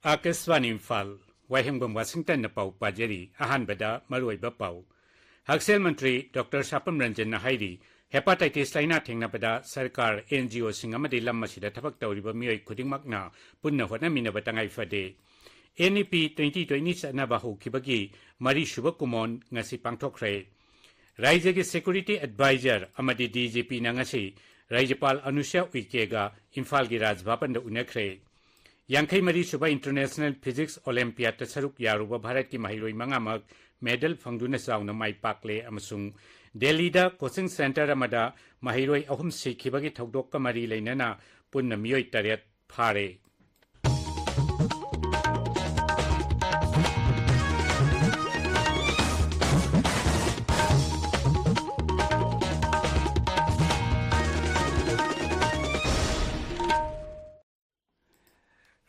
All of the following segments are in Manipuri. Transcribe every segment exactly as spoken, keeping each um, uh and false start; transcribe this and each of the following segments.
ꯑꯥꯀꯥꯁꯕꯥꯅꯤ ꯏꯝꯐꯥꯜ, ꯋꯥꯍꯦꯡꯕꯝ ꯋꯥꯁꯤꯡꯇꯟꯅ ꯄꯥꯎ ꯄꯥꯖꯔꯤ꯫ ꯑꯍꯥꯟꯕꯗ ꯃꯔꯨꯑꯣꯏꯕ ꯄꯥꯎ꯫ ꯍꯛꯁꯦꯜ ꯃꯟꯇ꯭ꯔꯤ ꯗꯣꯛꯇꯔ ꯁꯥꯄꯝ ꯔꯟꯖꯟꯅ ꯍꯥꯏꯔꯤ, ꯍꯦꯄꯥꯇꯥꯏꯇꯤꯁ ꯂꯥꯏꯅꯥ ꯊꯦꯡꯅꯕꯗ ꯁꯔꯀꯥꯔ, ꯑꯦꯟ ꯖꯤ ꯑꯣꯁꯤꯡ ꯑꯃꯗꯤ ꯂꯝ ꯑꯁꯤꯗ ꯊꯕꯛ ꯇꯧꯔꯤꯕ ꯃꯤꯑꯣꯏ ꯈꯨꯗꯤꯡꯃꯛꯅ ꯄꯨꯟꯅ ꯍꯣꯠꯅꯃꯤꯟꯅꯕ ꯇꯉꯥꯏ ꯐꯗꯦ꯫ ꯑꯦꯟ ꯏ ꯄꯤ twenty twenty ꯆꯠꯅꯕ ꯍꯧꯈꯤꯕꯒꯤ ꯃꯔꯤꯁꯨꯕ ꯀꯨꯃꯣꯟ ꯉꯁꯤ ꯄꯥꯡꯊꯣꯛꯈ꯭ꯔꯦ꯫ ꯔꯥꯏꯖ꯭ꯌꯒꯤ ꯁꯦꯀ꯭ꯌꯨꯔꯤꯇꯤ ꯑꯦꯗꯚꯥꯏꯖꯔ ꯑꯃꯗꯤ ꯗꯤ ꯖꯤ ꯄꯤꯅ ꯉꯁꯤ ꯔꯥꯖ꯭ꯌꯄꯥꯜ ꯑꯅꯨꯁ꯭ꯌꯥ ꯎꯏꯀꯦꯒ ꯏꯝꯐꯥꯜꯒꯤ ꯔꯥꯖ ꯚꯕꯟꯗ ꯎꯅꯈ꯭ꯔꯦ꯫ ꯌꯥꯡꯈꯩ ꯃꯔꯤ ꯁꯨꯕ ꯏꯟꯇꯔꯅꯦꯁꯅꯦꯜ ꯐꯤꯖꯤꯛꯁ ꯑꯣꯂꯦꯝꯄꯤꯌꯥꯗꯇ ꯁꯔꯨꯛ ꯌꯥꯔꯨꯕ ꯚꯥꯔꯠꯀꯤ ꯃꯍꯩꯔꯣꯏ ꯃꯉꯥꯃꯛ ꯃꯦꯗꯜ ꯐꯪꯗꯨꯅ ꯆꯥꯎꯅ ꯃꯥꯏ ꯄꯥꯛꯂꯦ ꯑꯃꯁꯨꯡ ꯗꯦꯜꯂꯤꯗ ꯀꯣꯆꯤꯡ ꯁꯦꯟꯇꯔ ꯑꯃꯗ ꯃꯍꯩꯔꯣꯏ ꯑꯍꯨꯝ ꯁꯤꯈꯤꯕꯒꯤ ꯊꯧꯗꯣꯛꯀ ꯃꯔꯤ ꯂꯩꯅꯅ ꯄꯨꯟꯅ ꯃꯤꯑꯣꯏ ꯇꯔꯦꯠ ꯐꯥꯔꯦ꯫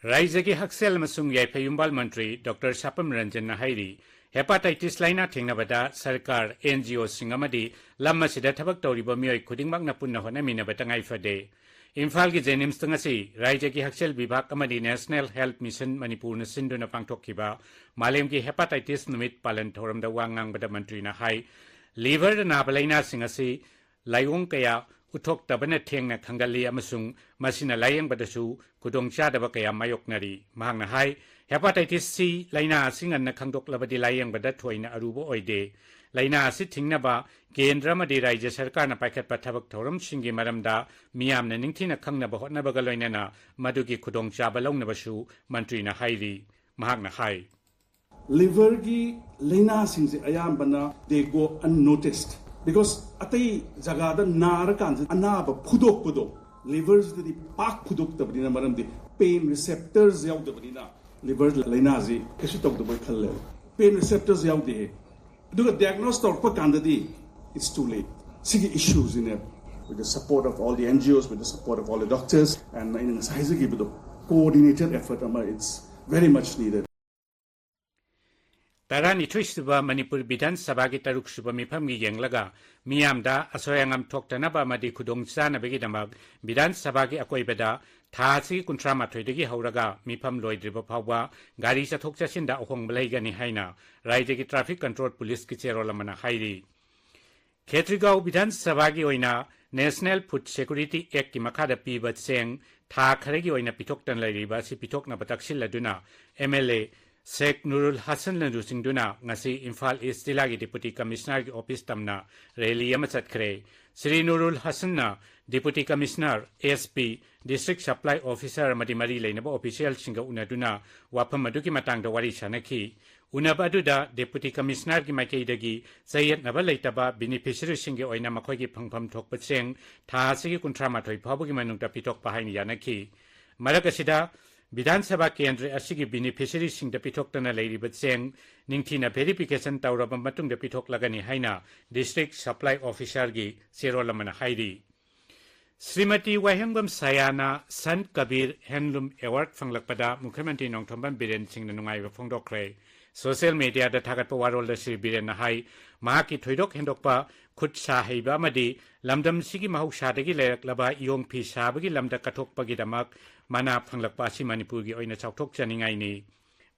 ꯔꯥꯏꯖ꯭ꯌꯒꯤ ꯍꯛꯁꯦꯜ ꯑꯃꯁꯨꯡ ꯌꯥꯏꯐ ꯌꯨꯝꯕꯥꯜ ꯃꯟꯇ꯭ꯔꯤ ꯗꯣꯛꯇꯔ ꯁꯥꯄꯝ ꯔꯟꯖꯟꯅ ꯍꯥꯏꯔꯤ, ꯍꯦꯄꯥꯇꯥꯏꯇꯤꯁ ꯂꯥꯏꯅꯥ ꯊꯦꯡꯅꯕꯗ ꯁꯔꯀꯥꯔ, ꯑꯦꯟ ꯖꯤ ꯑꯣꯁꯤꯡ ꯑꯃꯗꯤ ꯂꯝ ꯑꯁꯤꯗ ꯊꯕꯛ ꯇꯧꯔꯤꯕ ꯃꯤꯑꯣꯏ ꯈꯨꯗꯤꯡꯃꯛꯅ ꯄꯨꯟꯅ ꯍꯣꯠꯅꯃꯤꯟꯅꯕ ꯇꯉꯥꯏ ꯐꯗꯦ꯫ ꯏꯝꯐꯥꯜꯒꯤ ꯖꯦꯅꯤꯝꯁꯇ ꯉꯁꯤ ꯔꯥꯏꯖ꯭ꯌꯒꯤ ꯍꯛꯁꯦꯜ ꯚꯤꯚꯥꯒ ꯑꯃꯗꯤ ꯅꯦꯁꯅꯦꯜ ꯍꯦꯜꯊ ꯃꯤꯁꯟ ꯃꯅꯤꯄꯨꯔꯅ ꯁꯤꯟꯗꯨꯅ ꯄꯥꯡꯊꯣꯛꯈꯤꯕ ꯃꯥꯂꯦꯝꯒꯤ ꯍꯦꯄꯥꯇꯥꯏꯇꯤꯁ ꯅꯨꯃꯤꯠ ꯄꯥꯂꯟ ꯊꯧꯔꯝꯗ ꯋꯥ ꯉꯥꯡꯕꯗ ꯃꯟꯇ꯭ꯔꯤꯅ ꯍꯥꯏ, ꯂꯤꯚꯔꯗ ꯅꯥꯕ ꯂꯥꯏꯅꯥꯁꯤꯡ ꯑꯁꯤ ꯂꯥꯏꯑꯣꯡ ꯀꯌꯥ ꯎꯠꯊꯣꯛꯇꯕꯅ ꯊꯦꯡꯅ ꯈꯪꯒꯜꯂꯤ ꯑꯃꯁꯨꯡ ꯃꯁꯤꯅ ꯂꯥꯏꯌꯦꯡꯕꯗꯁꯨ ꯈꯨꯗꯣꯡꯆꯥꯗꯕ ꯀꯌꯥ ꯃꯥꯌꯣꯛꯅꯔꯤ꯫ ꯃꯍꯥꯛꯅ ꯍꯥꯏ, ꯍꯦꯄꯥꯇꯥꯏꯇꯤꯁ ꯁꯤ ꯂꯥꯏꯅꯥ ꯑꯁꯤ ꯉꯟꯅ ꯈꯪꯗꯣꯛꯂꯕꯗꯤ ꯂꯥꯏꯌꯦꯡꯕꯗ ꯊꯣꯏꯅ ꯑꯔꯨꯕ ꯑꯣꯏꯗꯦ꯫ ꯂꯥꯏꯅꯥ ꯑꯁꯤ ꯊꯤꯡꯅꯕ ꯀꯦꯟꯗ꯭ꯔ ꯑꯃꯗꯤ ꯔꯥꯏꯖ꯭ꯌ ꯁꯔꯀꯥꯔꯅ ꯄꯥꯏꯈꯠꯄ ꯊꯕꯛ ꯊꯧꯔꯝꯁꯤꯡꯒꯤ ꯃꯔꯝꯗ ꯃꯤꯌꯥꯝꯅ ꯅꯤꯡꯊꯤꯅ ꯈꯪꯅꯕ ꯍꯣꯠꯅꯕꯒ ꯂꯣꯏꯅꯅ ꯃꯗꯨꯒꯤ ꯈꯨꯗꯣꯡꯆꯥꯕ ꯂꯧꯅꯕꯁꯨ ꯃꯟꯇ꯭ꯔꯤꯅ ꯍꯥꯏꯔꯤ꯫ ꯃꯍꯥꯛꯅ ꯍꯥꯏ, ꯂꯤꯚꯔꯒꯤ ꯂꯥꯏꯅꯥꯁꯤꯡꯁꯦ ꯑꯌꯥꯝꯕꯅ they go unnoticed, because ꯑꯇꯩ ꯖꯒꯥꯗ ꯅꯥꯔꯀꯥꯟꯁꯤꯗ ꯑꯅꯥꯕ ꯐꯨꯗꯣꯛꯄꯗꯣ ꯂꯤꯚꯔꯁꯤꯗꯗꯤ ꯄꯥꯛ ꯐꯨꯗꯣꯛꯇꯕꯅꯤꯅ, ꯃꯔꯝꯗꯤ ꯄꯦꯟ ꯔꯤꯁꯦꯞꯇꯔꯁ ꯌꯥꯎꯗꯕꯅꯤꯅ ꯂꯤꯚꯔ ꯂꯥꯏꯅꯥꯁꯤ ꯀꯩꯁꯨ ꯇꯧꯗꯕꯣꯏ ꯈꯜꯂꯦꯕ꯫ ꯄꯦꯟ ꯔꯤꯁꯦꯞꯇꯔꯁ ꯌꯥꯎꯗꯦ, ꯑꯗꯨꯒ ꯗꯥꯏꯒꯅꯣꯁ ꯇꯧꯔꯛꯄ ꯀꯥꯟꯗꯗꯤ it's too late꯫ ꯁꯤꯒꯤ ꯏꯁꯨꯁꯤꯅꯦ, with the support of all the N G Os, with the support of all the doctors, and ꯑꯩꯅ ꯉꯁꯥꯏ ꯍꯥꯏꯖꯈꯤꯕꯗꯣ, coordinated effort ꯑꯃ, it's very much needed꯫ ꯇꯔꯥꯅꯤꯊꯣꯏ ꯁꯨꯕ ꯃꯅꯤꯄꯨꯔ ꯕꯤꯙꯥꯟ ꯁꯚꯥꯒꯤ ꯇꯔꯨꯛ ꯁꯨꯕ ꯃꯤꯐꯝꯒꯤ ꯌꯦꯡꯂꯒ ꯃꯤꯌꯥꯝꯗ ꯑꯁꯣꯏ ꯑꯉꯥꯝ ꯊꯣꯛꯇꯅꯕ ꯑꯃꯗꯤ ꯈꯨꯗꯣꯡ ꯆꯥꯅꯕꯒꯤꯗꯃꯛ ꯕꯤꯙꯥꯟ ꯁꯚꯥꯒꯤ ꯑꯀꯣꯏꯕꯗ ꯊꯥ ꯑꯁꯤꯒꯤ ꯀꯨꯟꯊ꯭ꯔꯥ ꯃꯥꯊꯣꯏꯗꯒꯤ ꯍꯧꯔꯒ ꯃꯤꯐꯝ ꯂꯣꯏꯗ꯭ꯔꯤꯕ ꯐꯥꯎꯕ ꯒꯥꯔꯤ ꯆꯠꯊꯣꯛ ꯆꯠꯁꯤꯟꯗ ꯑꯍꯣꯡꯕ ꯂꯩꯒꯅꯤ ꯍꯥꯏꯅ ꯔꯥꯏꯖ꯭ꯌꯒꯤ Traffic Control Policeꯀꯤ ꯆꯦꯔꯣꯜ ꯑꯃꯅ ꯍꯥꯏꯔꯤ꯫ ꯈꯦꯇ꯭ꯔꯤꯒꯥꯎ ꯕꯤꯙꯥꯟ ꯁꯚꯥꯒꯤ ꯑꯣꯏꯅ National Food Security Actꯀꯤ ꯃꯈꯥꯗ ꯄꯤꯕ ꯆꯦꯡ ꯊꯥ ꯈꯔꯒꯤ ꯑꯣꯏꯅ ꯄꯤꯊꯣꯛꯇꯅ ꯂꯩꯔꯤꯕ ꯑꯁꯤ ꯄꯤꯊꯣꯛꯅꯕ ꯇꯛꯁꯤꯜꯂꯗꯨꯅ MLA ꯁꯦꯈ ꯅꯨꯔꯨꯜ ꯍꯁꯟꯅ ꯂꯨꯆꯤꯡꯗꯨꯅ ꯉꯁꯤ ꯏꯝꯐꯥꯜ ꯏꯁ ꯖꯤꯂꯥꯒꯤ Deputy Commissionerꯒꯤ ꯑꯣꯐꯤꯁ ꯇꯝꯅ ꯔꯦꯂꯤ ꯑꯃ ꯆꯠꯈ꯭ꯔꯦ꯫ Shri ꯅꯨꯔꯨꯜ ꯍꯁꯟꯅ Deputy Commissioner, SP, District Supply Officer ꯑꯃꯗꯤ ꯃꯔꯤ ꯂꯩꯅꯕ ꯑꯣꯐꯤꯁꯤꯌꯦꯜꯁꯤꯡꯒ ꯎꯅꯗꯨꯅ ꯋꯥꯐꯝ ꯑꯗꯨꯒꯤ ꯃꯇꯥꯡꯗ ꯋꯥꯔꯤ ꯁꯥꯅꯈꯤ꯫ ꯎꯅꯕ ꯑꯗꯨꯗ Deputy Commissionerꯒꯤ ꯃꯥꯏꯀꯩꯗꯒꯤ ꯆꯌꯦꯠꯅꯕ ꯂꯩꯇꯕ ꯕꯦꯅꯤꯐꯤꯁꯔꯤꯁꯤꯡꯒꯤ ꯑꯣꯏꯅ ꯃꯈꯣꯏꯒꯤ ꯐꯪꯐꯝ ꯊꯣꯛꯄ ꯆꯦꯡ ꯊꯥ ꯑꯁꯤꯒꯤ ꯀꯨꯟꯊ꯭ꯔꯥ ꯃꯥꯊꯣꯏ ꯐꯥꯎꯕꯒꯤ ꯃꯅꯨꯡꯗ ꯄꯤꯊꯣꯛꯄ ꯍꯥꯏꯅ ꯌꯥꯅꯈꯤ꯫ ꯃꯔꯛ ꯑꯁꯤꯗ, ꯕꯤꯙꯥꯟ ꯁꯚꯥ ꯀꯦꯟꯗ꯭ꯔ ꯑꯁꯤꯒꯤ ꯕꯦꯅꯤꯐꯤꯁꯔꯤꯁꯤꯡꯗ ꯄꯤꯊꯣꯛꯇꯅ ꯂꯩꯔꯤꯕ ꯆꯦꯡ ꯅꯤꯡꯊꯤꯅ ꯚꯦꯔꯤꯐꯤꯀꯦꯁꯟ ꯇꯧꯔꯕ ꯃꯇꯨꯡꯗ ꯄꯤꯊꯣꯛꯂꯒꯅꯤ ꯍꯥꯏꯅ District Supply Officerꯒꯤ ꯆꯦꯔꯣꯜ ꯑꯃꯅ ꯍꯥꯏꯔꯤ꯫ ꯁ꯭ꯔꯤꯃꯇꯤ ꯋꯥꯍꯦꯡꯕꯝ ꯁꯥꯌꯥꯅ ꯁꯟꯠ ꯀꯕꯤꯔ ꯍꯦꯟꯂꯨꯝ ꯑꯦꯋꯥꯔꯗ ꯐꯪꯂꯛꯄꯗ ꯃꯨꯈ꯭ꯌ ꯃꯟꯇ꯭ꯔꯤ ꯅꯣꯡꯊꯣꯝꯕꯝ ꯕꯤꯔꯦꯟ ꯁꯤꯡꯅ ꯅꯨꯡꯉꯥꯏꯕ ꯐꯣꯡꯗꯣꯛꯈ꯭ꯔꯦ꯫ ꯁꯣꯁꯤꯌꯦꯜ ꯃꯤꯗꯤꯌꯥꯗ ꯊꯥꯒꯠꯄ ꯋꯥꯔꯣꯜꯗ ꯁ꯭ꯔꯤ ꯕꯤꯔꯦꯟꯅ ꯍꯥꯏ, ꯃꯍꯥꯛꯀꯤ ꯊꯣꯏꯗꯣꯛ ꯍꯦꯟꯗꯣꯛꯄ ꯈꯨꯠ ꯁꯥ ꯍꯩꯕ ꯑꯃꯗꯤ ꯂꯝꯗꯝꯁꯤꯒꯤ ꯃꯍꯧꯁꯥꯗꯒꯤ ꯂꯩꯔꯛꯂꯕ ꯏꯌꯣꯡ ꯐꯤ ꯁꯥꯕꯒꯤ ꯂꯝꯗ ꯀꯠꯊꯣꯛꯄꯒꯤꯗꯃꯛ ꯃꯅꯥ ꯐꯪꯂꯛꯄ ꯑꯁꯤ ꯃꯅꯤꯄꯨꯔꯒꯤ ꯑꯣꯏꯅ ꯆꯥꯎꯊꯣꯛꯆꯅꯤꯡꯉꯥꯏꯅꯤ꯫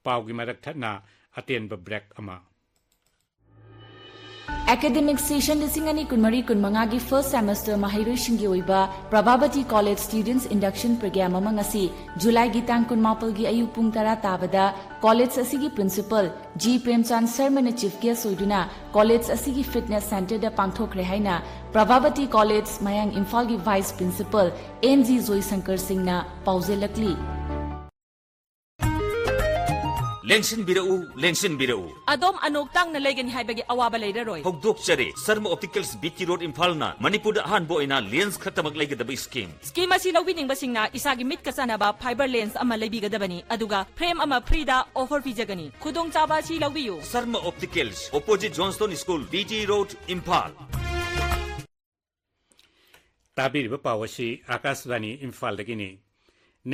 ꯄꯥꯎꯒꯤ ꯃꯔꯛ ꯊꯠꯅ ꯑꯇꯦꯟꯕ ꯕ꯭ꯔꯦꯛ ꯑꯃ꯫ ꯑꯦꯀꯥꯗꯦꯃꯤꯛ ꯁꯦꯁꯟ ꯂꯤꯁꯤꯡ ꯑꯅꯤ ꯀꯨꯟꯃꯔꯤ ꯀꯨꯟꯃꯉꯥꯒꯤ ꯐꯥꯔꯁ ꯁꯦꯃꯦꯁꯇꯔ ꯃꯍꯩꯔꯣꯏꯁꯤꯡꯒꯤ ꯑꯣꯏꯕ ꯄ꯭ꯔꯚꯥꯕꯇꯤ ꯀꯣꯂꯦꯖ ꯁ꯭ꯇꯨꯗꯦꯟꯠꯁ ꯏꯟꯗꯛꯁꯟ ꯄ꯭ꯔꯣꯒ꯭ꯔꯥꯝ ꯑꯃ ꯉꯁꯤ ꯖꯨꯂꯥꯏꯒꯤ ꯇꯥꯡ ꯀꯨꯟꯃꯥꯄꯜꯒꯤ ꯑꯌꯨꯛ ꯄꯨꯡ ꯇꯔꯥ ꯇꯥꯕꯗ ꯀꯣꯂꯦꯖ ꯑꯁꯤꯒꯤ ꯄ꯭ꯔꯤꯟꯁꯤꯄꯜ ꯖꯤ ꯄ꯭ꯔꯦꯝꯆꯥꯟ ꯁꯔꯃꯅ ꯆꯤꯐ ꯒꯦꯁ ꯑꯣꯏꯗꯨꯅ ꯀꯣꯂꯦꯖ ꯑꯁꯤꯒꯤ ꯐꯤꯠꯅꯦꯁ ꯁꯦꯟꯇꯔꯗ ꯄꯥꯡꯊꯣꯛꯈ꯭ꯔꯦ ꯍꯥꯏꯅ ꯄ꯭ꯔꯚꯥꯕꯇꯤ ꯀꯣꯂꯦꯖ ꯃꯌꯥꯡ ꯏꯝꯐꯥꯜꯒꯤ ꯚꯥꯏꯁ ꯄ꯭ꯔꯤꯟꯁꯤꯄꯜ ꯑꯦꯟ ꯖꯤ ꯖꯣꯏꯁꯪꯀꯔ ꯁꯤꯡꯅ ꯄꯥꯎꯖꯦꯜꯂꯛꯂꯤ꯫ ꯂꯦꯡꯁꯤꯟꯕꯤꯔꯛꯎ, ꯂꯦꯡꯁꯤꯟꯕꯤꯔꯛꯎ꯫ ꯑꯗꯣꯝ ꯑꯅꯣꯛ ꯇꯥꯡꯅ ꯂꯩꯒꯅꯤ ꯍꯥꯏꯕꯒꯤ ꯑꯋꯥꯕ ꯂꯩꯔꯔꯣꯏ꯫ ꯍꯧꯗꯣꯛꯆꯔꯦ, ꯁꯔꯃ ꯑꯣꯞꯇꯤꯀꯦꯜꯁ, ꯕꯤ ꯇꯤ ꯔꯣꯗ, ꯏꯝꯐꯥꯜꯅ ꯃꯅꯤꯄꯨꯔꯗ ꯑꯍꯥꯟꯕ ꯑꯣꯏꯅ ꯂꯦꯟꯁ ꯈꯛꯇꯃꯛ ꯂꯩꯒꯗꯕ ꯁ꯭ꯀꯤꯝ꯫ ꯁ꯭ꯀꯤꯝ ꯑꯁꯤ ꯂꯧꯕꯤꯅꯤꯡꯕꯁꯤꯡꯅ ꯏꯁꯥꯒꯤ ꯃꯤꯠꯀ ꯆꯥꯟꯅꯕ ꯐꯥꯏꯕꯔ ꯂꯦꯟꯁ ꯑꯃ ꯂꯩꯕꯤꯒꯗꯕꯅꯤ, ꯑꯗꯨꯒ ꯐ꯭ꯔꯦꯝ ꯑꯃ ꯐ꯭ꯔꯤꯗ ꯑꯣꯐꯔ ꯄꯤꯖꯒꯅꯤ꯫ ꯈꯨꯗꯣꯡꯆꯥꯕ ꯑꯁꯤ ꯂꯧꯕꯤꯌꯨ꯫ Sharma opticals, opposite Johnstone school, B T road, Imphal. ꯇꯥꯕꯤꯔꯤꯕ ꯄꯥꯎ ꯑꯁꯤ ꯑꯥꯀꯥꯁꯕꯥꯅꯤ ꯏꯝꯐꯥꯜꯗꯒꯤꯅꯤ꯫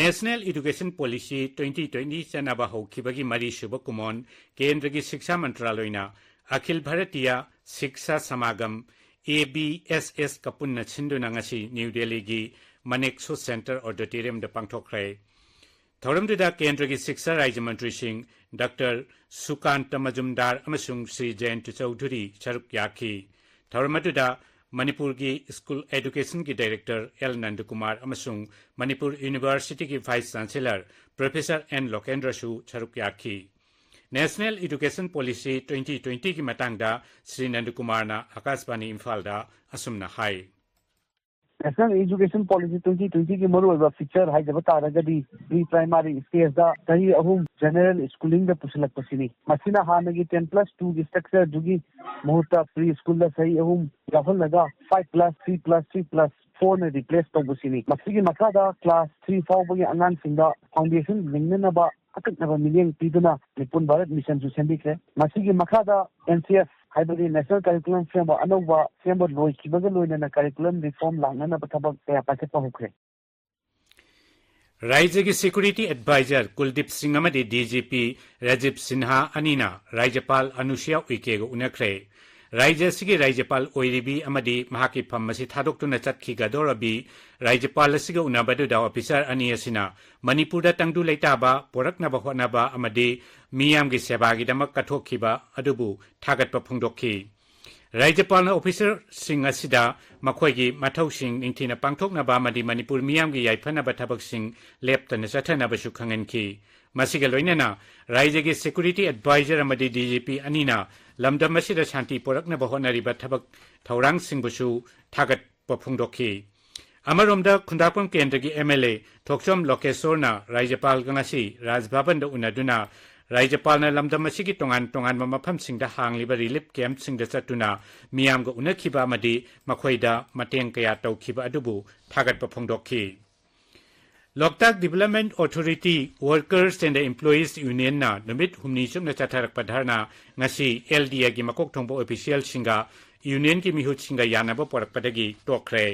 National Education Policy twenty twenty ꯆꯠꯅꯕ ꯍꯧꯈꯤꯕꯒꯤ ꯃꯔꯤꯁꯨꯕ ꯀꯨꯃꯣꯟ ꯀꯦꯟꯗ꯭ꯔꯒꯤ ꯁꯤꯛꯁꯥ ꯃꯟꯇ꯭ꯔꯥꯂꯣꯏꯅ ꯑꯈꯤꯜ ꯚꯥꯔꯇꯤꯌꯥ ꯁꯤꯛꯁꯥ ꯁꯃꯥꯒꯝ, ꯑꯦ ꯕꯤ ꯑꯦꯁ ꯑꯦꯁ, ꯀ ꯄꯨꯟꯅ ꯁꯤꯟꯗꯨꯅ ꯉꯁꯤ ꯅ꯭ꯌꯨ ꯗꯦꯜꯂꯤꯒꯤ ꯃꯅꯦꯛꯁꯣ ꯁꯦꯟꯇꯔ ꯑꯣꯗꯤꯇꯣꯔꯤꯌꯝꯗ ꯄꯥꯡꯊꯣꯛꯈ꯭ꯔꯦ꯫ ꯊꯧꯔꯝꯗꯨꯗ ꯀꯦꯟꯗ꯭ꯔꯒꯤ ꯁꯤꯛꯁꯥ ꯔꯥꯖ꯭ꯌ ꯃꯟꯇ꯭ꯔꯤꯁꯤꯡ ꯗꯥꯛꯇꯔ ꯁꯨꯀꯥꯟꯇ ꯃꯖꯨꯝꯗꯥꯔ ꯑꯃꯁꯨꯡ ꯁ꯭ꯔꯤ ꯖꯌꯟꯇ ꯆꯧꯙꯨꯔꯤ ꯁꯔꯨꯛ ꯌꯥꯈꯤ꯫ ꯊꯧꯔꯝ ꯑꯗꯨꯗ ꯃꯅꯤꯄꯨꯔꯒꯤ ꯁ꯭ꯀꯨꯜ ꯑꯦꯗꯨꯀꯦꯁꯟꯒꯤ ꯗꯥꯏꯔꯦꯛꯇꯔ ꯑꯦꯜ ꯅꯟꯗꯀꯨꯃꯥꯔ ꯑꯃꯁꯨꯡ ꯃꯅꯤꯄꯨꯔ ꯌꯨꯅꯤꯚꯔꯁꯤꯇꯤꯒꯤ ꯚꯥꯏꯁ ꯆꯥꯟꯁꯦꯂꯔ ꯄ꯭ꯔꯣꯐꯦꯁꯔ ꯑꯦꯟ ꯂꯣꯀꯦꯟꯗ꯭ꯔꯁꯨ ꯁꯔꯨꯛ ꯌꯥꯈꯤ꯫ ꯅꯦꯁꯅꯦꯜ ꯏꯗꯨꯀꯦꯁꯟ ꯄꯣꯂꯤꯁꯤ ꯇ꯭ꯋꯦꯟꯇꯤ ꯇ꯭ꯋꯦꯟꯇꯤꯒꯤ ꯃꯇꯥꯡꯗ ꯁ꯭ꯔꯤ ꯅꯟꯗꯀꯨꯃꯥꯔꯅ ꯑꯥꯀꯥꯁꯕꯥꯅꯤ ꯏꯝꯐꯥꯜꯗ ꯑꯁꯨꯝꯅ ꯍꯥꯏ꯫ National Education Policy twenty twenty ꯒꯤ ꯃꯔꯨꯑꯣꯏꯕ ꯐꯤꯆꯔ ꯍꯥꯏꯖꯕ ꯇꯥꯔꯒꯗꯤ, ꯄ꯭ꯔꯤ ꯄ꯭ꯔꯥꯏꯃꯥꯔꯤ ꯁ꯭ꯇꯦꯖꯇ ꯆꯍꯤ ꯑꯍꯨꯝ ꯖꯦꯅꯔꯦꯜ ꯁ꯭ꯀꯨꯂꯤꯡꯗ ꯄꯨꯁꯤꯜꯂꯛꯄꯁꯤꯅꯤ꯫ ꯃꯁꯤꯅ ꯍꯥꯟꯅꯒꯤ ten plus two ꯒꯤ ꯁ꯭ꯇ꯭ꯔꯛꯆꯔꯗꯨꯒꯤ ꯃꯍꯨꯠꯇ ꯄ꯭ꯔꯤ ꯁ꯭ꯀꯨꯜꯗ ꯆꯍꯤ ꯑꯍꯨꯝ ꯌꯥꯎꯍꯜꯂꯒ five plus three plus three plus four ꯅ ꯔꯤꯄ꯭ꯂꯦꯁ ꯇꯧꯕꯁꯤꯅꯤ꯫ ꯃꯁꯤꯒꯤ ꯃꯈꯥꯗ ꯀ꯭ꯂꯥꯁ three ꯐꯥꯎꯕꯒꯤ ꯑꯉꯥꯡꯁꯤꯡꯗ ꯐꯥꯎꯟꯗꯦꯁꯟ ꯂꯤꯡꯅꯅꯕ ꯑꯀꯛꯅꯕ ꯃꯤꯠꯌꯦꯡ ꯄꯤꯗꯨꯅ ꯃꯤꯄꯨꯟ ꯚꯥꯔꯠ ꯃꯤꯁꯟꯁꯨ ꯁꯦꯝꯕꯤꯈ꯭ꯔꯦ꯫ ꯃꯁꯤꯒꯤ ꯃꯈꯥꯗ ꯑꯦꯟ ꯁꯤ ꯑꯦꯐ ꯍꯥꯏꯕꯗꯤ ꯅꯦꯁꯅꯦꯜ ꯀꯔꯤꯀꯨꯂꯝ ꯐ꯭ꯔꯦꯝꯋꯥꯔꯛ ꯑꯅꯧꯕ ꯁꯦꯝꯕ ꯂꯣꯏꯈꯤꯕꯒ ꯂꯣꯏꯅꯅ ꯀꯔꯤꯀꯨꯂꯝ ꯔꯤꯐꯣꯔꯝ ꯂꯥꯛꯅꯅꯕ ꯊꯕꯛ ꯀꯌꯥ ꯄꯥꯏꯈꯠꯄ ꯍꯧꯈ꯭ꯔꯦ꯫ ꯔꯥꯏꯖ꯭ꯌꯒꯤ ꯁꯦꯀ꯭ꯌꯨꯔꯤꯇꯤ ꯑꯦꯗꯚꯥꯏꯖꯔ ꯀꯨꯜꯗꯤꯞ ꯁꯤꯡ ꯑꯃꯗꯤ D G P Rajiv Sinha ꯑꯅꯤꯅ ꯔꯥꯖ꯭ꯌꯄꯥꯜ ꯑꯅꯨꯁꯨꯌꯥ ꯎꯏꯀꯦꯒ ꯎꯅꯈ꯭ꯔꯦ꯫ ꯔꯥꯏꯖ꯭ꯌ ꯑꯁꯤꯒꯤ ꯔꯥꯖ꯭ꯌꯄꯥꯜ ꯑꯣꯏꯔꯤꯕꯤ ꯑꯃꯗꯤ ꯃꯍꯥꯛꯀꯤ ꯐꯝ ꯑꯁꯤ ꯊꯥꯗꯣꯛꯇꯨꯅ ꯆꯠꯈꯤꯒꯗꯧꯔꯕꯤ ꯔꯥꯖ꯭ꯌꯄꯥꯜ ꯑꯁꯤꯒ ꯎꯅꯕꯗꯨꯗ ꯑꯣꯐꯤꯁꯥꯔ ꯑꯅꯤ ꯑꯁꯤꯅ ꯃꯅꯤꯄꯨꯔꯗ ꯇꯪꯗꯨ ꯂꯩꯇꯥꯕ ꯄꯣꯔꯛꯅꯕ ꯍꯣꯠꯅꯕ ꯑꯃꯗꯤ ꯃꯤꯌꯥꯝꯒꯤ ꯁꯦꯕꯥꯒꯤꯗꯃꯛ ꯀꯠꯊꯣꯛꯈꯤꯕ ꯑꯗꯨꯕꯨ ꯊꯥꯒꯠꯄ ꯐꯣꯡꯗꯣꯛꯈꯤ꯫ ꯔꯥꯖ꯭ꯌꯄꯥꯜꯅ ꯑꯣꯐꯤꯁꯥꯔꯁꯤꯡ ꯑꯁꯤꯗ ꯃꯈꯣꯏꯒꯤ ꯃꯊꯧꯁꯤꯡ ꯅꯤꯡꯊꯤꯅ ꯄꯥꯡꯊꯣꯛꯅꯕ ꯑꯃꯗꯤ ꯃꯅꯤꯄꯨꯔ ꯃꯤꯌꯥꯝꯒꯤ ꯌꯥꯏꯐꯅꯕ ꯊꯕꯛꯁꯤꯡ ꯂꯦꯞꯇꯅ ꯆꯠꯊꯅꯕꯁꯨ ꯈꯪꯍꯟꯈꯤ꯫ ꯃꯁꯤꯒ ꯂꯣꯏꯅꯅ ꯔꯥꯖ꯭ꯌꯒꯤ ꯁꯦꯀ꯭ꯌꯨꯔꯤꯇꯤ ꯑꯦꯗꯚꯥꯏꯖꯔ ꯑꯃꯗꯤ ꯗꯤ ꯖꯤ ꯄꯤ ꯑꯅꯤꯅ ꯂꯝꯗꯝ ꯑꯁꯤꯗ ꯁꯥꯟꯇꯤ ꯄꯨꯔꯛꯅꯕ ꯍꯣꯠꯅꯔꯤꯕ ꯊꯕꯛ ꯊꯧꯔꯥꯡꯁꯤꯡꯕꯨꯁꯨ ꯊꯥꯒꯠꯄ ꯐꯣꯡꯗꯣꯛꯈꯤ꯫ ꯑꯃꯔꯣꯝꯗ, ꯈꯨꯟꯗ꯭ꯔꯥꯛꯄꯝ ꯀꯦꯟꯗ꯭ꯔꯒꯤ ꯑꯦꯝ ꯑꯦꯜ ꯑꯦ ꯊꯣꯛꯆꯣꯝ ꯂꯣꯀꯦꯁꯣꯔꯅ ꯔꯥꯖ꯭ꯌꯄꯥꯜꯒ ꯉꯁꯤ ꯔꯥꯖ ꯚꯕꯟꯗ ꯎꯅꯗꯨꯅ ꯔꯥꯖ꯭ꯌꯄꯥꯜꯅ ꯂꯝꯗꯝ ꯑꯁꯤꯒꯤ ꯇꯣꯉꯥꯟ ꯇꯣꯉꯥꯟꯕ ꯃꯐꯝꯁꯤꯡꯗ ꯍꯥꯡꯂꯤꯕ ꯔꯤꯂꯤꯐ ꯀꯦꯝꯞꯁꯤꯡꯗ ꯆꯠꯇꯨꯅ ꯃꯤꯌꯥꯝꯒ ꯎꯅꯈꯤꯕ ꯑꯃꯗꯤ ꯃꯈꯣꯏꯗ ꯃꯇꯦꯡ ꯀꯌꯥ ꯇꯧꯈꯤꯕ ꯑꯗꯨꯕꯨ ꯊꯥꯒꯠꯄ ꯐꯣꯡꯗꯣꯛꯈꯤ꯫ Loktak development authority workers and employees ꯌꯨꯅꯤꯌꯟꯅ ꯅꯨꯃꯤꯠ ꯍꯨꯝꯅꯤ ꯆꯨꯞꯅ ꯆꯠꯊꯔꯛꯄ ꯙꯔꯅꯥ ꯉꯁꯤ ꯑꯦꯜ ꯗꯤ ꯑꯦꯒꯤ ꯃꯀꯣꯛ ꯊꯣꯡꯕ ꯑꯣꯐꯤꯁꯤꯌꯦꯜꯁꯤꯡꯒ ꯌꯨꯅꯤꯌꯟꯒꯤ ꯃꯤꯍꯨꯠꯁꯤꯡꯒ ꯌꯥꯅꯕ ꯄꯣꯔꯛꯄꯗꯒꯤ ꯇꯣꯛꯈ꯭ꯔꯦ꯫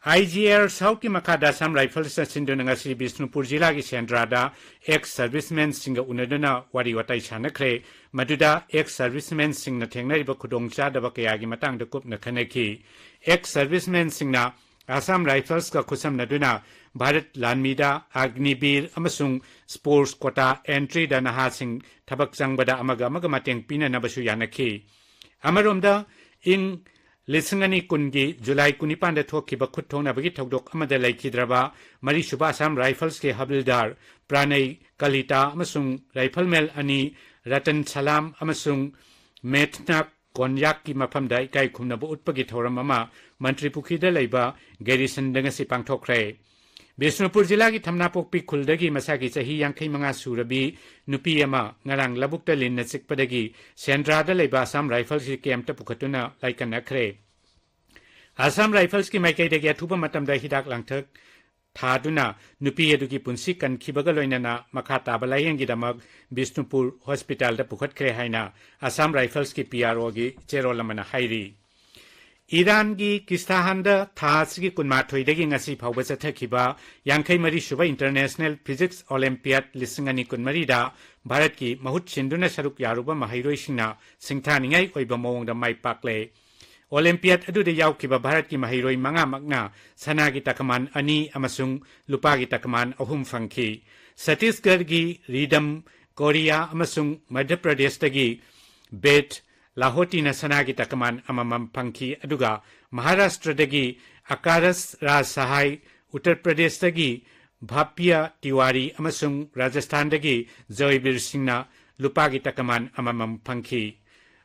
ꯑꯥꯏ ꯖꯤ ꯑꯦ ꯑꯥꯔ ꯁꯥꯎꯠꯀꯤ ꯃꯈꯥꯗ ꯑꯁꯥꯝ ꯔꯥꯏꯐꯜꯁꯅ ꯁꯤꯟꯗꯨꯅ ꯉꯁꯤ ꯕꯤꯁꯅꯨꯄꯨꯔ ꯖꯤꯂꯥꯒꯤ ꯁꯦꯟꯗ꯭ꯔꯥꯗ ꯑꯦꯛꯁ ꯁꯔꯚꯤꯁꯃꯦꯟꯁꯤꯡꯒ ꯎꯅꯗꯨꯅ ꯋꯥꯔꯤ ꯋꯥꯇꯥꯏ ꯁꯥꯟꯅꯈ꯭ꯔꯦ꯫ ꯃꯗꯨꯗ ꯑꯦꯛꯁ ꯁꯔꯚꯤꯁꯃꯦꯟꯁꯤꯡꯅ ꯊꯦꯡꯅꯔꯤꯕ ꯈꯨꯗꯣꯡꯆꯥꯗꯕ ꯀꯌꯥꯒꯤ ꯃꯇꯥꯡꯗ ꯀꯨꯞꯅ ꯈꯟꯅꯈꯤ꯫ ꯑꯦꯛꯁ ꯁꯔꯚꯤꯁꯃꯦꯟꯁꯤꯡꯅ ꯑꯁꯥꯝ ꯔꯥꯏꯐꯜꯁꯀ ꯈꯨꯠꯁꯝꯅꯗꯨꯅ ꯚꯥꯔꯠ ꯂꯥꯟꯃꯤꯗ ꯑꯒꯅꯤꯕꯤꯔ ꯑꯃꯁꯨꯡ ꯁ꯭ꯄꯣꯔꯠꯁ ꯀꯣꯇꯥ ꯑꯦꯟꯇ꯭ꯔꯤꯗ ꯅꯍꯥꯁꯤꯡ ꯊꯕꯛ ꯆꯪꯕꯗ ꯑꯃꯒ ꯑꯃꯒ ꯃꯇꯦꯡ ꯄꯤꯅꯅꯕꯁꯨ ꯌꯥꯅꯈꯤ꯫ ꯑꯃꯔꯣꯝꯗ, ꯏꯪ ꯂꯤꯁꯤꯡ ꯑꯅꯤ ꯀꯨꯟꯒꯤ ꯖꯨꯂꯥꯏ ꯀꯨꯟꯅꯤꯄꯥꯟꯗ ꯊꯣꯛꯈꯤꯕ ꯈꯨꯠ ꯊꯣꯛꯅꯕꯒꯤ ꯊꯧꯗꯣꯛ ꯑꯃꯗ ꯂꯩꯈꯤꯗ꯭ꯔꯕ ꯃꯔꯤꯁꯨꯕ ꯑꯁꯥꯝ ꯔꯥꯏꯐꯜꯁꯀꯤ ꯍꯕꯤꯜꯗꯥꯔ ꯄ꯭ꯔꯥꯅꯩ ꯀꯂꯤꯇꯥ ꯑꯃꯁꯨꯡ ꯔꯥꯏꯐꯜꯃꯦꯟ ꯑꯅꯤ ꯔꯇꯟ ꯁꯂꯥꯝ ꯑꯃꯁꯨꯡ ꯃꯦꯊꯅꯥꯛ ꯀꯣꯟꯌꯥꯛꯀꯤ ꯃꯐꯝꯗ ꯏꯀꯥꯏ ꯈꯨꯝꯅꯕ ꯎꯠꯄꯒꯤ ꯊꯧꯔꯝ ꯑꯃ ꯃꯟꯇ꯭ꯔꯤ ꯄꯨꯈ꯭ꯔꯤꯗ ꯂꯩꯕ ꯒꯦꯔꯤꯁꯟꯗ ꯉꯁꯤ ꯄꯥꯡꯊꯣꯛꯈ꯭ꯔꯦ꯫ ꯕꯤꯁꯅꯨꯄꯨꯔ ꯖꯤꯂꯥꯒꯤ ꯊꯝꯅꯥꯄꯣꯛꯄꯤ ꯈꯨꯜꯗꯒꯤ ꯃꯁꯥꯒꯤ ꯆꯍꯤ ꯌꯥꯡꯈꯩ ꯃꯉꯥ ꯁꯨꯔꯕꯤ ꯅꯨꯄꯤ ꯑꯃ ꯉꯔꯥꯡ ꯂꯧꯕꯨꯛꯇ ꯂꯤꯟꯅ ꯆꯤꯛꯄꯗꯒꯤ ꯁꯦꯟꯗ꯭ꯔꯥꯗ ꯂꯩꯕ ꯑꯁꯥꯝ ꯔꯥꯏꯐꯜꯁꯀꯤ ꯀꯦꯝꯞꯇ ꯄꯨꯈꯠꯇꯨꯅ ꯂꯥꯏꯀꯠꯅꯈ꯭ꯔꯦ꯫ ꯑꯁꯥꯝ ꯔꯥꯏꯐꯜꯁꯀꯤ ꯃꯥꯏꯀꯩꯗꯒꯤ ꯑꯊꯨꯕ ꯃꯇꯝꯗ ꯍꯤꯗꯥꯛ ꯂꯥꯡꯊꯛ ꯊꯥꯗꯨꯅ ꯅꯨꯄꯤ ꯑꯗꯨꯒꯤ ꯄꯨꯟꯁꯤ ꯀꯟꯈꯤꯕꯒ ꯂꯣꯏꯅꯅ ꯃꯈꯥ ꯇꯥꯕ ꯂꯥꯌꯦꯡꯒꯤꯗꯃꯛ ꯕꯤꯁꯅꯨꯄꯨꯔ ꯍꯣꯁꯄꯤꯇꯥꯜꯗ ꯄꯨꯈꯠꯈ꯭ꯔꯦ ꯍꯥꯏꯅ ꯑꯁꯥꯝ ꯔꯥꯏꯐꯜꯁꯀꯤ ꯄꯤ ꯑꯥꯔ ꯑꯣꯒꯤ ꯆꯦꯔꯣꯜ ꯑꯃꯅ ꯍꯥꯏꯔꯤ꯫ ꯏꯔꯥꯟꯒꯤ ꯀꯤꯁꯇꯥꯍꯥꯟꯗ ꯊꯥ ꯑꯁꯤꯒꯤ ꯀꯨꯟꯃꯥꯊꯣꯏꯗꯒꯤ ꯉꯁꯤ ꯐꯥꯎꯕ ꯆꯠꯊꯈꯤꯕ ꯌꯥꯡꯈꯩ ꯃꯔꯤ ꯁꯨꯕ ꯏꯟꯇꯔꯅꯦꯁꯅꯦꯜ ꯐꯤꯖꯤꯛꯁ ꯑꯣꯂꯦꯝꯄꯤꯌꯥꯠ ꯂꯤꯁꯤꯡ ꯑꯅꯤ ꯀꯨꯟꯃꯔꯤꯗ ꯚꯥꯔꯠꯀꯤ ꯃꯍꯨꯠ ꯁꯤꯟꯗꯨꯅ ꯁꯔꯨꯛ ꯌꯥꯔꯨꯕ ꯃꯍꯩꯔꯣꯏꯁꯤꯡꯅ ꯁꯤꯡꯊꯥꯅꯤꯡꯉꯥꯏ ꯑꯣꯏꯕ ꯃꯑꯣꯡꯗ ꯃꯥꯏ ꯄꯥꯛꯂꯦ꯫ ꯑꯣꯂꯦꯝꯄꯤꯌꯥꯠ ꯑꯗꯨꯗ ꯌꯥꯎꯈꯤꯕ ꯚꯥꯔꯠꯀꯤ ꯃꯍꯩꯔꯣꯏ ꯃꯉꯥꯃꯛꯅ ꯁꯅꯥꯒꯤ ꯇꯀꯃꯥꯟ ꯑꯅꯤ ꯑꯃꯁꯨꯡ ꯂꯨꯄꯥꯒꯤ ꯇꯀꯃꯥꯟ ꯑꯍꯨꯝ ꯐꯪꯈꯤ꯫ ꯁꯇꯤꯁꯒꯔꯒꯤ ꯔꯤꯗꯝ ꯀꯣꯔꯤꯌꯥ ꯑꯃꯁꯨꯡ ꯃꯙ꯭ꯌ ꯄ꯭ꯔꯗꯦꯁꯇꯒꯤ ꯕꯦꯠ ꯂꯥꯍꯣꯇꯤꯅ ꯁꯅꯥꯒꯤ ꯇꯀꯃꯥꯟ ꯑꯃꯃꯝ ꯐꯪꯈꯤ, ꯑꯗꯨꯒ ꯃꯍꯥꯔꯥꯁꯇ꯭ꯔꯗꯒꯤ ꯑꯀꯥꯔꯁ ꯔꯥꯖ ꯁꯍꯥꯏ, ꯎꯠꯇꯔ ꯄ꯭ꯔꯗꯦꯁꯇꯒꯤ ꯚꯥꯄꯤꯌꯥ ꯇꯤꯋꯥꯔꯤ ꯑꯃꯁꯨꯡ ꯔꯥꯖꯁꯊꯥꯟꯗꯒꯤ ꯖꯣꯏꯕꯤꯔ ꯁꯤꯡꯅ ꯂꯨꯄꯥꯒꯤ ꯇꯀꯃꯥꯟ ꯑꯃꯃꯝ ꯐꯪꯈꯤ꯫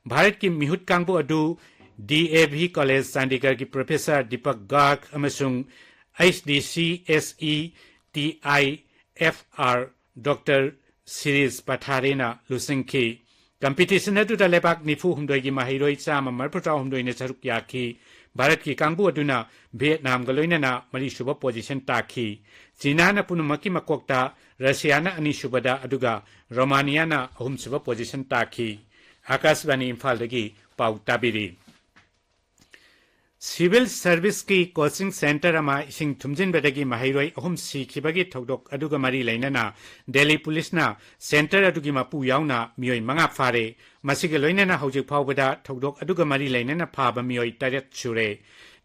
ꯚꯥꯔꯠꯀꯤ ꯃꯤꯍꯨꯠ ꯀꯥꯡꯕꯨ ꯑꯗꯨ ꯗꯤ ꯑꯦ ꯚꯤ ꯀꯣꯂꯦꯖ ꯆꯥꯟꯗꯤꯒꯔꯒꯤ ꯄ꯭ꯔꯣꯐꯦꯁꯔ ꯗꯤꯄꯛ ꯒꯥꯔꯒ ꯑꯃꯁꯨꯡ H D C S E T I F R doctor Shirish ꯄꯊꯥꯔꯦꯅ ꯂꯨꯆꯤꯡꯈꯤ꯫ ꯀꯝꯄꯤꯇꯤꯁꯟ ꯑꯗꯨꯗ ꯂꯩꯕꯥꯛ ꯅꯤꯐꯨ ꯍꯨꯝꯗꯣꯏꯒꯤ ꯃꯍꯩꯔꯣꯏ ꯆꯥꯝꯃ ꯃꯔꯤꯐꯨ ꯇꯔꯥꯍꯨꯝꯗꯣꯏꯅ ꯁꯔꯨꯛ ꯌꯥꯈꯤ꯫ ꯚꯥꯔꯠꯀꯤ ꯀꯥꯡꯕꯨ ꯑꯗꯨꯅ ꯚꯤꯌꯦꯠꯅꯥꯝꯒ ꯂꯣꯏꯅꯅ ꯃꯔꯤꯁꯨꯕ ꯄꯣꯖꯤꯁꯟ ꯇꯥꯈꯤ꯫ ꯆꯤꯅꯥꯅ ꯄꯨꯝꯅꯃꯛꯀꯤ ꯃꯀꯣꯛꯇ, ꯔꯁꯤꯌꯥꯅ ꯑꯅꯤꯁꯨꯕꯗ, ꯑꯗꯨꯒ ꯔꯣꯃꯥꯅꯤꯌꯥꯅ ꯑꯍꯨꯝꯁꯨꯕ ꯄꯣꯖꯤꯁꯟ ꯇꯥꯈꯤ꯫ ꯑꯥꯀꯥꯁꯕꯥꯅꯤ ꯏꯝꯐꯥꯜꯗꯒꯤ ꯄꯥꯎ ꯇꯥꯕꯤꯔꯤ꯫ ꯁꯤꯚꯤꯜ ꯁꯔꯚꯤꯁꯀꯤ ꯀꯣꯆꯤꯡ ꯁꯦꯟꯇꯔ ꯑꯃ ꯏꯁꯤꯡ ꯊꯨꯝꯖꯤꯟꯕꯗꯒꯤ ꯃꯍꯩꯔꯣꯏ ꯑꯍꯨꯝ ꯁꯤꯈꯤꯕꯒꯤ ꯊꯧꯗꯣꯛ ꯑꯗꯨꯒ ꯃꯔꯤ ꯂꯩꯅꯅ ꯗꯦꯜꯂꯤ ꯄꯨꯂꯤꯁꯅ ꯁꯦꯟꯇꯔ ꯑꯗꯨꯒꯤ ꯃꯄꯨ ꯌꯥꯎꯅ ꯃꯤꯑꯣꯏ ꯃꯉꯥ ꯐꯥꯔꯦ꯫ ꯃꯁꯤꯒ ꯂꯣꯏꯅꯅ ꯍꯧꯖꯤꯛ ꯐꯥꯎꯕꯗ ꯊꯧꯗꯣꯛ ꯑꯗꯨꯒ ꯃꯔꯤ ꯂꯩꯅꯅ ꯐꯥꯕ ꯃꯤꯑꯣꯏ ꯇꯔꯦꯠ ꯁꯨꯔꯦ꯫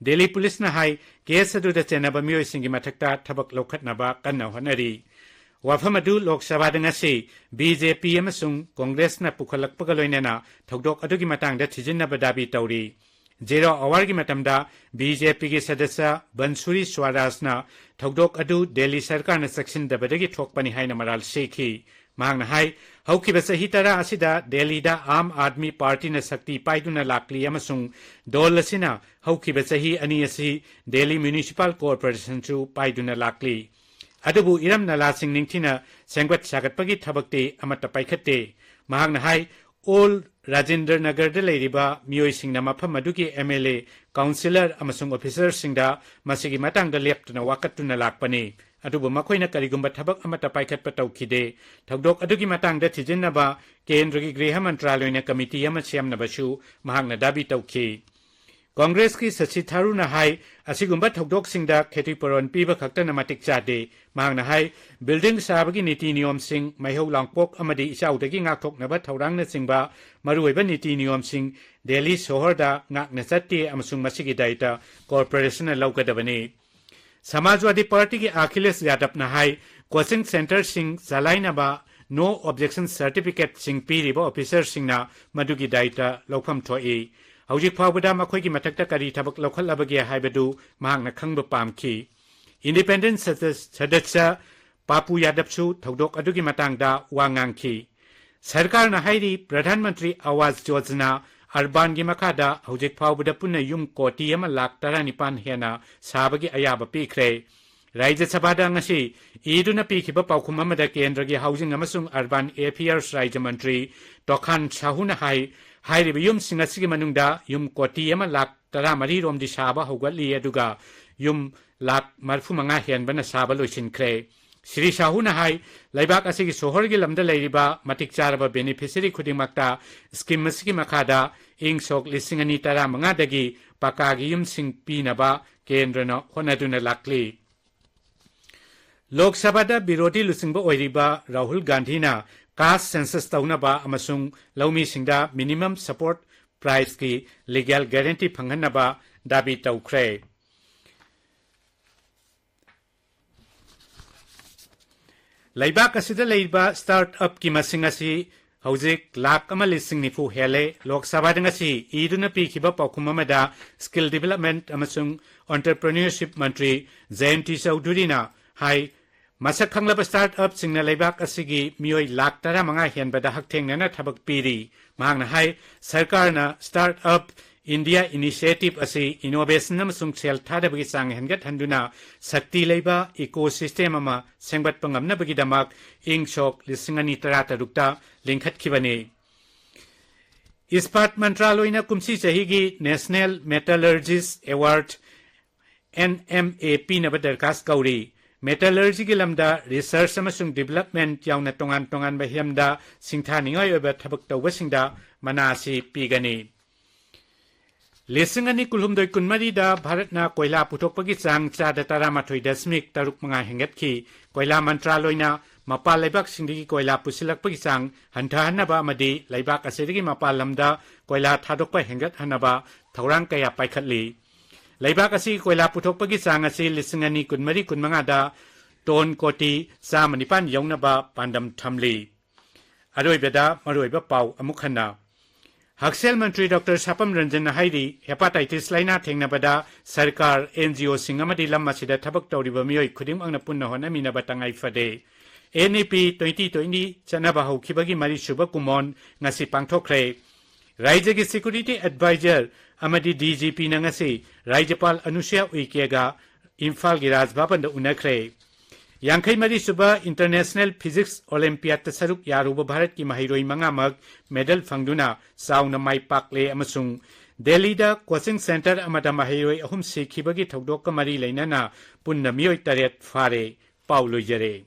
ꯗꯦꯜꯂꯤ ꯄꯨꯂꯤꯁꯅ ꯍꯥꯏ, ꯀꯦꯁ ꯑꯗꯨꯗ ꯆꯦꯟꯅꯕ ꯃꯤꯑꯣꯏꯁꯤꯡꯒꯤ ꯃꯊꯛꯇ ꯊꯕꯛ ꯂꯧꯈꯠꯅꯕ ꯀꯟꯅ ꯍꯣꯠꯅꯔꯤ꯫ ꯋꯥꯐꯝ ꯑꯗꯨ ꯂꯣꯛ ꯁꯚꯥꯗ ꯉꯁꯤ ꯕꯤ ꯖꯦ ꯄꯤ ꯑꯃꯁꯨꯡ ꯀꯣꯡꯒ꯭ꯔꯦꯁꯅ ꯄꯨꯈꯠꯂꯛꯄꯒ ꯂꯣꯏꯅꯅ ꯊꯧꯗꯣꯛ ꯑꯗꯨꯒꯤ ꯃꯇꯥꯡꯗ ꯊꯤꯖꯤꯟꯅꯕ ꯗꯥꯕꯤ ꯇꯧꯔꯤ꯫ ꯖꯦꯔꯣ ꯑꯋꯥꯔꯒꯤ ꯃꯇꯝꯗ ꯕꯤ ꯖꯦ ꯄꯤꯒꯤ ꯁꯗꯁ꯭ꯌ ꯕꯟꯁꯨꯔꯤ ꯁ꯭ꯋꯥꯔꯥꯖꯅ ꯊꯧꯗꯣꯛ ꯑꯗꯨ ꯗꯦꯜꯂꯤ ꯁꯔꯀꯥꯔꯅ ꯆꯦꯛꯁꯤꯟꯗꯕꯗꯒꯤ ꯊꯣꯛꯄꯅꯤ ꯍꯥꯏꯅ ꯃꯔꯥꯜ ꯁꯤꯈꯤ꯫ ꯃꯍꯥꯛꯅ ꯍꯥꯏ, ꯍꯧꯈꯤꯕ ꯆꯍꯤ ꯇꯔꯥ ꯑꯁꯤꯗ ꯗꯦꯜꯂꯤꯗ ꯑꯥꯝ ꯑꯥꯗꯃꯤ ꯄꯥꯔꯇꯤꯅ ꯁꯛꯇꯤ ꯄꯥꯏꯗꯨꯅ ꯂꯥꯛꯂꯤ ꯑꯃꯁꯨꯡ ꯗꯣꯜ ꯑꯁꯤꯅ ꯍꯧꯈꯤꯕ ꯆꯍꯤ ꯑꯅꯤ ꯑꯁꯤ ꯗꯦꯜꯂꯤ ꯃ꯭ꯌꯨꯅꯤꯁꯤꯄꯥꯜ ꯀꯣꯔꯄꯣꯔꯦꯁꯟꯁꯨ ꯄꯥꯏꯗꯨꯅ ꯂꯥꯛꯂꯤ꯫ ꯑꯗꯨꯕꯨ ꯏꯔꯝ ꯅꯂꯥꯁꯤꯡ ꯅꯤꯡꯊꯤꯅ ꯁꯦꯝꯒꯠ ꯁꯥꯒꯠꯄꯒꯤ ꯊꯕꯛꯇꯤ ꯑꯃꯠꯇ ꯄꯥꯏꯈꯠꯇꯦ꯫ ꯃꯍꯥꯛꯅ ꯍꯥꯏ, ꯑꯣꯜ ꯔꯥꯖꯦꯟꯗ꯭ꯔ ꯅꯒꯔꯗ ꯂꯩꯔꯤꯕ ꯃꯤꯑꯣꯏꯁꯤꯡꯅ ꯃꯐꯝ ꯑꯗꯨꯒꯤ ꯑꯦꯝ ꯑꯦꯜ ꯑꯦ, ꯀꯥꯎꯟꯁꯤꯂꯔ ꯑꯃꯁꯨꯡ ꯑꯣꯐꯤꯁꯔꯁꯤꯡꯗ ꯃꯁꯤꯒꯤ ꯃꯇꯥꯡꯗ ꯂꯦꯞꯇꯅ ꯋꯥꯀꯠꯇꯨꯅ ꯂꯥꯛꯄꯅꯤ꯫ ꯑꯗꯨꯕꯨ ꯃꯈꯣꯏꯅ ꯀꯔꯤꯒꯨꯝꯕ ꯊꯕꯛ ꯑꯃꯠꯇ ꯄꯥꯏꯈꯠꯄ ꯇꯧꯈꯤꯗꯦ꯫ ꯊꯧꯗꯣꯛ ꯑꯗꯨꯒꯤ ꯃꯇꯥꯡꯗ ꯊꯤꯖꯤꯟꯅꯕ ꯀꯦꯟꯗ꯭ꯔꯒꯤ ꯒ꯭ꯔꯤꯍ ꯃꯟꯇ꯭ꯔꯥꯂꯣꯏꯅ ꯀꯃꯤꯇꯤ ꯑꯃ ꯁꯦꯝꯅꯕꯁꯨ ꯃꯍꯥꯛꯅ ꯗꯥꯕꯤ ꯇꯧꯈꯤ꯫ ꯀꯣꯡꯒ꯭ꯔꯦꯁꯀꯤ ꯁꯁꯤ ꯊꯥꯔꯨꯔꯅ ꯍꯥꯏ, ꯑꯁꯤꯒꯨꯝꯕ ꯊꯧꯗꯣꯛꯁꯤꯡꯗ ꯈꯦꯇꯤꯄꯨꯔꯣꯟ ꯄꯤꯕ ꯈꯛꯇꯅ ꯃꯇꯤꯛ ꯆꯥꯗꯦ꯫ ꯃꯍꯥꯛꯅ ꯍꯥꯏ, ꯕꯤꯜꯗꯤꯡ ꯁꯥꯕꯒꯤ ꯅꯤꯇꯤ ꯅꯤꯌꯣꯝꯁꯤꯡ, ꯃꯩꯍꯧ ꯂꯥꯡꯄꯣꯛ ꯑꯃꯗꯤ ꯏꯆꯥꯎꯗꯒꯤ ꯉꯥꯛꯊꯣꯛꯅꯕ ꯊꯧꯔꯥꯡꯅꯆꯤꯡꯕ ꯃꯔꯨꯑꯣꯏꯕ ꯅꯤꯇꯤ ꯅꯤꯌꯣꯝꯁꯤꯡ ꯗꯦꯜꯂꯤ ꯁꯣꯍꯔꯗ ꯉꯥꯛꯅ ꯆꯠꯇꯦ ꯑꯃꯁꯨꯡ ꯃꯁꯤꯒꯤ ꯗꯥꯌꯤꯇ꯭ꯕ ꯀꯣꯔꯄꯣꯔꯦꯁꯟꯅ ꯂꯧꯒꯗꯕꯅꯤ꯫ ꯁꯃꯥꯖꯋꯥꯗꯤ ꯄꯥꯔꯇꯤꯒꯤ ꯑꯈꯤꯂꯦꯁ ꯌꯥꯗꯕꯅ ꯍꯥꯏ, ꯀꯣꯆꯤꯡ ꯁꯦꯟꯇꯔꯁꯤꯡ ꯆꯂꯥꯏꯅꯕ ꯅꯣ ꯑꯣꯕꯖꯦꯛꯁꯟ ꯁꯔꯇꯤꯐꯤꯀꯦꯠꯁꯤꯡ ꯄꯤꯔꯤꯕ ꯑꯣꯐꯤꯁꯔꯁꯤꯡꯅ ꯃꯗꯨꯒꯤ ꯗꯥꯌꯤꯇ꯭ꯕ ꯂꯧꯐꯝ ꯊꯣꯛꯏ꯫ ꯍꯧꯖꯤꯛ ꯐꯥꯎꯕꯗ ꯃꯈꯣꯏꯒꯤ ꯃꯊꯛꯇ ꯀꯔꯤ ꯊꯕꯛ ꯂꯧꯈꯠꯂꯕꯒꯦ ꯍꯥꯏꯕꯗꯨ ꯃꯍꯥꯛꯅ ꯈꯪꯕ ꯄꯥꯝꯈꯤ꯫ ꯏꯟꯗꯤꯄꯦꯟꯗꯦꯟ ꯁꯗ-, ꯁꯗꯁ꯭ꯌ ꯄꯥꯄꯨ ꯌꯥꯗꯕꯁꯨ ꯊꯧꯗꯣꯛ ꯑꯗꯨꯒꯤ ꯃꯇꯥꯡꯗ ꯋꯥ ꯉꯥꯡꯈꯤ꯫ ꯁꯔꯀꯥꯔꯅ ꯍꯥꯏꯔꯤ, ꯄ꯭ꯔꯙꯥꯟ ꯃꯟꯇ꯭ꯔꯤ ꯑꯋꯥꯖ ꯌꯣꯖꯅꯥ ꯑꯔꯕꯥꯟꯒꯤ ꯃꯈꯥꯗ ꯍꯧꯖꯤꯛ ꯐꯥꯎꯕꯗ ꯄꯨꯟꯅ ꯌꯨꯝ ꯀꯣꯇꯤ ꯑꯃ ꯂꯥꯈ ꯇꯔꯥꯅꯤꯄꯥꯟ ꯍꯦꯟꯅ ꯁꯥꯕꯒꯤ ꯑꯌꯥꯕ ꯄꯤꯈ꯭ꯔꯦ꯫ ꯔꯥꯖ꯭ꯌ ꯁꯚꯥꯗ ꯉꯁꯤ ꯏꯗꯨꯅ ꯄꯤꯈꯤꯕ ꯄꯥꯎꯈꯨꯝ ꯑꯃꯗ ꯀꯦꯟꯗ꯭ꯔꯒꯤ ꯍꯥꯎꯖꯤꯡ ꯑꯃꯁꯨꯡ ꯑꯔꯕꯥꯟ ꯑꯦꯐꯤꯌꯔꯁ ꯔꯥꯖ꯭ꯌ ꯃꯟꯇ꯭ꯔꯤ ꯇꯣꯈꯥꯟ ꯁꯥꯍꯨꯅ ꯍꯥꯏ, ꯍꯥꯏꯔꯤꯕ ꯌꯨꯝꯁꯤꯡ ꯑꯁꯤꯒꯤ ꯃꯅꯨꯡꯗ ꯌꯨꯝ ꯀꯣꯇꯤ ꯑꯃ ꯂꯥꯈ ꯇꯔꯥꯃꯔꯤ ꯔꯣꯝꯗꯤ ꯁꯥꯕ ꯍꯧꯒꯠꯂꯤ, ꯑꯗꯨꯒ ꯌꯨꯝ ꯂꯥꯈ ꯃꯔꯤꯐꯨ ꯃꯉꯥ ꯍꯦꯟꯕꯅ ꯁꯥꯕ ꯂꯣꯏꯁꯤꯟꯈ꯭ꯔꯦ꯫ ꯁ꯭ꯔꯤ ꯁꯥꯍꯨꯅ ꯍꯥꯏ, ꯂꯩꯕꯥꯛ ꯑꯁꯤꯒꯤ ꯁꯣꯍꯔꯒꯤ ꯂꯝꯗ ꯂꯩꯔꯤꯕ ꯃꯇꯤꯛ ꯆꯥꯔꯕ ꯕꯦꯅꯤꯐꯤꯁꯔꯤ ꯈꯨꯗꯤꯡꯃꯛꯇ ꯁ꯭ꯀꯤꯝ ꯑꯁꯤꯒꯤ ꯃꯈꯥꯗ ꯏꯪ ꯁꯣꯛ ꯂꯤꯁꯤꯡ ꯑꯅꯤ ꯇꯔꯥꯃꯉꯥꯗꯒꯤ ꯄꯀꯥꯒꯤ ꯌꯨꯝꯁꯤꯡ ꯄꯤꯅꯕ ꯀꯦꯟꯗ꯭ꯔꯅ ꯍꯣꯠꯅꯗꯨꯅ ꯂꯥꯛꯂꯤ꯫ ꯂꯣꯛ ꯁꯚꯥꯗ ꯕꯤꯔꯣꯙꯤ ꯂꯨꯆꯤꯡꯕ ꯑꯣꯏꯔꯤꯕ ꯔꯥꯍꯨꯜ ꯒꯥꯟꯙꯤꯅ ꯀꯥꯁ ꯁꯦꯟꯁꯁ ꯇꯧꯅꯕ ꯑꯃꯁꯨꯡ ꯂꯧꯃꯤꯁꯤꯡꯗ ꯃꯤꯅꯤꯃꯝ ꯁꯄꯣꯔꯠ ꯄ꯭ꯔꯥꯏꯁꯀꯤ ꯂꯤꯒꯦꯜ ꯒꯦꯔꯦꯟꯇꯤ ꯐꯪꯍꯟꯅꯕ ꯗꯥꯕꯤ ꯇꯧꯈ꯭ꯔꯦ꯫ ꯂꯩꯕꯥꯛ ꯑꯁꯤꯗ ꯂꯩꯔꯤꯕ start-up ꯀꯤ ꯃꯁꯤꯡ ꯑꯁꯤ ꯍꯧꯖꯤꯛ ꯂꯥꯈ ꯑꯃ ꯂꯤꯁꯤꯡ ꯅꯤꯐꯨ ꯍꯦꯜꯂꯦ꯫ ꯂꯣꯛ ꯁꯚꯥꯗ ꯉꯁꯤ ꯏꯗꯨꯅ ꯄꯤꯈꯤꯕ ꯄꯥꯎꯈꯨꯝ ꯑꯃꯗ Skill Development ꯑꯃꯁꯨꯡ Entrepreneurship ꯃꯟꯇ꯭ꯔꯤ ꯖꯌꯟꯇꯤ ꯆꯧꯙꯨꯔꯤꯅ ꯍꯥꯏ, ꯃꯁꯛ ꯈꯪꯂꯕ start-up ꯁꯤꯡꯅ ꯂꯩꯕꯥꯛ ꯑꯁꯤꯒꯤ ꯃꯤꯑꯣꯏ ꯂꯥꯈ ꯇꯔꯥꯃꯉꯥ ꯍꯦꯟꯕꯗ ꯍꯛꯊꯦꯡꯅꯅ ꯊꯕꯛ ꯄꯤꯔꯤ꯫ ꯃꯍꯥꯛꯅ ꯍꯥꯏ, ꯁꯔꯀꯥꯔꯅ Start-up India Initiative ꯑꯁꯤ innovation ꯑꯃꯁꯨꯡ ꯁꯦꯜ ꯊꯥꯗꯕꯒꯤ ꯆꯥꯡ ꯍꯦꯟꯒꯠꯍꯟꯗꯨꯅ ꯁꯛꯇꯤ ꯂꯩꯕ ecosystem ꯑꯃ ꯁꯦꯝꯒꯠꯄ ꯉꯝꯅꯕꯒꯤꯗꯃꯛ ꯏꯪ ꯁꯣꯛ ꯂꯤꯁꯤꯡ ꯑꯅꯤ ꯇꯔꯥꯇꯔꯨꯛꯇ ꯂꯤꯡꯈꯠꯈꯤꯕꯅꯤ꯫ ꯏꯁꯄꯥꯠ ꯃꯟꯇ꯭ꯔꯥꯂꯣꯏꯅ ꯀꯨꯝꯁꯤ ꯆꯍꯤꯒꯤ National Metallurgist Award, N M A, ꯄꯤꯅꯕ ꯗꯔꯈꯥꯁ ꯀꯧꯔꯤ꯫ Metallurgy ꯒꯤ ꯂꯝꯗ research ꯑꯃꯁꯨꯡ development ꯌꯥꯎꯅ ꯇꯣꯉꯥꯟ ꯇꯣꯉꯥꯟꯕ ꯍꯤꯔꯝꯗ ꯁꯤꯡꯊꯥꯅꯤꯡꯉꯥꯏ ꯑꯣꯏꯕ ꯊꯕꯛ ꯇꯧꯕꯁꯤꯡꯗ ꯃꯅꯥ ꯑꯁꯤ ꯄꯤꯒꯅꯤ꯫ ꯂꯤꯁꯤꯡ ꯑꯅꯤ ꯀꯨꯟꯍꯨꯝꯗꯣꯏ ꯀꯨꯟꯃꯔꯤꯗ ꯚꯥꯔꯠꯅ ꯀꯣꯏꯂꯥ ꯄꯨꯊꯣꯛꯄꯒꯤ ꯆꯥꯡ ꯆꯥꯗ ꯇꯔꯥꯃꯥꯊꯣꯏ ꯗꯁꯃꯤꯛ ꯇꯔꯨꯛ ꯃꯉꯥ ꯍꯦꯟꯒꯠꯈꯤ꯫ ꯀꯣꯏꯂꯥ ꯃꯟꯇ꯭ꯔꯥꯂꯣꯏꯅ ꯃꯄꯥꯟ ꯂꯩꯕꯥꯛꯁꯤꯡꯗꯒꯤ ꯀꯣꯏꯂꯥ ꯄꯨꯁꯤꯜꯂꯛꯄꯒꯤ ꯆꯥꯡ ꯍꯟꯊꯍꯟꯅꯕ ꯑꯃꯗꯤ ꯂꯩꯕꯥꯛ ꯑꯁꯤꯗꯒꯤ ꯃꯄꯥꯟ ꯂꯝꯗ ꯀꯣꯏꯂꯥ ꯊꯥꯗꯣꯛꯄ ꯍꯦꯟꯒꯠꯍꯟꯅꯕ ꯊꯧꯔꯥꯡ ꯀꯌꯥ ꯄꯥꯏꯈꯠꯂꯤ꯫ ꯂꯩꯕꯥꯛ ꯑꯁꯤꯒꯤ ꯀꯣꯏꯂꯥ ꯄꯨꯊꯣꯛꯄꯒꯤ ꯆꯥꯡ ꯑꯁꯤ ꯂꯤꯁꯤꯡ ꯑꯅꯤ ꯀꯨꯟꯃꯔꯤ ꯀꯨꯟꯃꯉꯥꯗ ꯇꯣꯟ ꯀꯣꯇꯤ ꯆꯥꯝꯃ ꯅꯤꯄꯥꯟ ꯌꯧꯅꯕ ꯄꯥꯟꯗꯝ ꯊꯝꯂꯤ꯫ ꯑꯔꯣꯏꯕꯗ ꯃꯔꯨꯑꯣꯏꯕ ꯄꯥꯎ ꯑꯃꯨꯛ ꯍꯟꯅ꯫ ꯍꯛꯁꯦꯜ ꯃꯟꯇ꯭ꯔꯤ ꯗꯣꯛꯇꯔ ꯁꯥꯄꯝ ꯔꯟꯖꯟꯅ ꯍꯥꯏꯔꯤ, hepatitis ꯂꯥꯏꯅꯥ ꯊꯦꯡꯅꯕꯗ ꯁꯔꯀꯥꯔ, N G O ꯁꯤꯡ ꯑꯃꯗꯤ ꯂꯝ ꯑꯁꯤꯗ ꯊꯕꯛ ꯇꯧꯔꯤꯕ ꯃꯤꯑꯣꯏ ꯈꯨꯗꯤꯡꯃꯛꯅ ꯄꯨꯟꯅ ꯍꯣꯠꯅꯃꯤꯟꯅꯕ ꯇꯉꯥꯏ ꯐꯗꯦ꯫ N E P twenty twenty ꯆꯠꯅꯕ ꯍꯧꯈꯤꯕꯒꯤ ꯃꯔꯤꯁꯨꯕ ꯀꯨꯝꯑꯣꯟ ꯉꯁꯤ ꯄꯥꯡꯊꯣꯛꯈ꯭ꯔꯦ꯫ ꯔꯥꯏꯖ꯭ꯌꯒꯤ security advisor ꯑꯃꯗꯤ D G P ꯅ ꯉꯁꯤ ꯔꯥꯖ꯭ꯌꯄꯥꯜ ꯑꯅꯨꯁꯨꯌꯥ ꯎꯏꯀꯦꯒ ꯏꯝꯐꯥꯜꯒꯤ ꯔꯥꯖ ꯚꯕꯟꯗ ꯎꯅꯈ꯭ꯔꯦ꯫ ꯌꯥꯡꯈꯩ ꯃꯔꯤꯁꯨꯕ International Physics Olympiad ꯇ ꯁꯔꯨꯛ ꯌꯥꯔꯨꯕ ꯚꯥꯔꯠꯀꯤ ꯃꯍꯩꯔꯣꯏ ꯃꯉꯥꯃꯛ medal ꯐꯪꯗꯨꯅ ꯆꯥꯎꯅ ꯃꯥꯏ ꯄꯥꯛꯂꯦ ꯑꯃꯁꯨꯡ ꯗꯦꯜꯂꯤꯗ coaching centre ꯑꯃꯗ ꯃꯍꯩꯔꯣꯏ ꯑꯍꯨꯝ ꯁꯤꯈꯤꯕꯒꯤ ꯊꯧꯗꯣꯛꯀ ꯃꯔꯤ ꯂꯩꯅꯅ ꯄꯨꯟꯅ ꯃꯤꯑꯣꯏ ꯇꯔꯦꯠ ꯐꯥꯔꯦ꯫ ꯄꯥꯎ ꯂꯣꯏꯖꯔꯦ꯫